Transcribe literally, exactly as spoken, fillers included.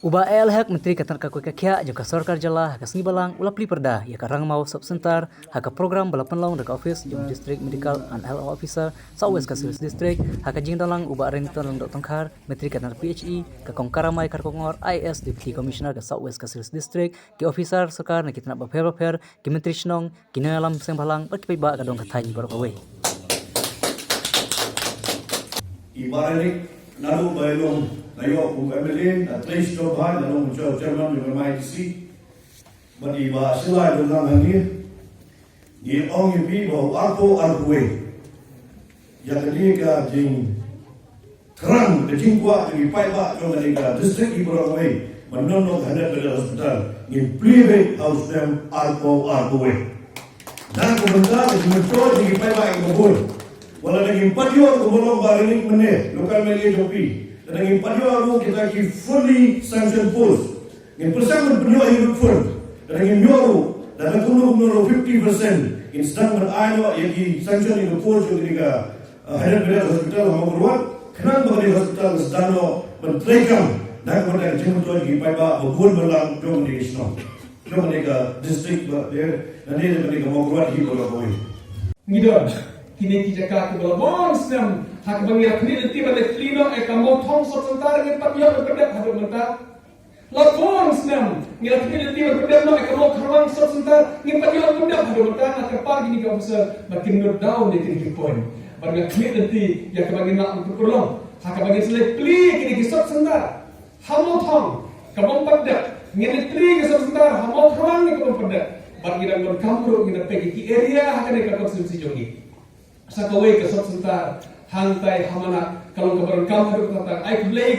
U Bah A L Hek, Myntri ka tnad ka koit ka khiah jong ka sorkar jylla, ha ka sngi Balang u la plie pyrda ïa ka Rangmaw Sub Centre ha ka program ba la pynlong da ka office jong u District Medical and Health Officer South West Khasi Hills District, ha ka jingdon lang u Bah Remington Lyngdoh Tongkhar, Myntri ka tnad P H E, ka Kong Karamai Kharkongor, I A S, Deputy Commissioner ka South West Khasi Hills District, ki officer sorkar na ki tnad bapher bapher, ki myntri shnong, ki nongïalam seng bhalang bad ki paidbah ka dong ka thaiñ baroh kawei. I Bah Eric, naduh ba i long naïoh u M L A, da trei sdang bha, da long u chairman jong ka M I D C, bad i Bah Sylai Dodlang hangne, ngi ong ïa phi ba u arphew arphew wei ïa kane ka jingthrang, ka jingkwah jong ki paidbah jong kane ka district hi baroh kawei, ban don noh ka hundred bedded hospital, ngin plie beit ha u snem arphew arphew wei. Na ka bynta ka jingmyntoi jong ki paidbah kiba bun, wat la ngim pat ïoh, kumba long Bah Eric mynne, local M L A jong phi, lada ngim pat ïoh ruh kita ki fully sanctioned post, ngin pyrshang ban pynïoh hi ruh fund. Lada ngim ïoh ruh, lada kumno kumno ruh fifty percent, ngin sdang ban ai noh ïa ki sanction ïa ka post jong kane ka, uh, hundred bedded hospital ha Mawkyrwat, khnang ba kane ka hospital kan sdang noh ban treikam na ka bynta ka jingmyntoi jong ki paidbah ba bun ban lang jong kane ka shnong, jong kane ka district, ba, eh, lane jong kane ka Mawkyrwat hi baroh kawei. Ngi don kine ki jaka kiba la bun snem ha kaba ngi la khmih lynti ban leit plie noh ïa ka Mawthong Sub Centre, ngim pat ïoh ban pyndep haduh mynta. La bun snem ngi la khmih lynti ban pyndep noh ïa ka Mawkharwang Sub Centre, ngim pat ïoh ban pyndep haduh mynta. Nga kyrpad ïa kine ki officer ba kin note down ïa kine ki point, bad nga khmih lynti ïa kaba ngin lah ban pynurlong ha kaba ngin sa leit plie ïa kine ki Sub Centre ha Mawthong, ka bym pat dep. Ngin leit plie ïa ka Sub Centre ha Mawkharwang, ka bym pat dep. Bad ngi dang donkam ruh, ngi da peit ïa ki area ha kane ka constituency jong ngi. Sa kawei ka Sub Centre hangtai ha Manad, ka long kaba donkam haduh katta. Ai khublei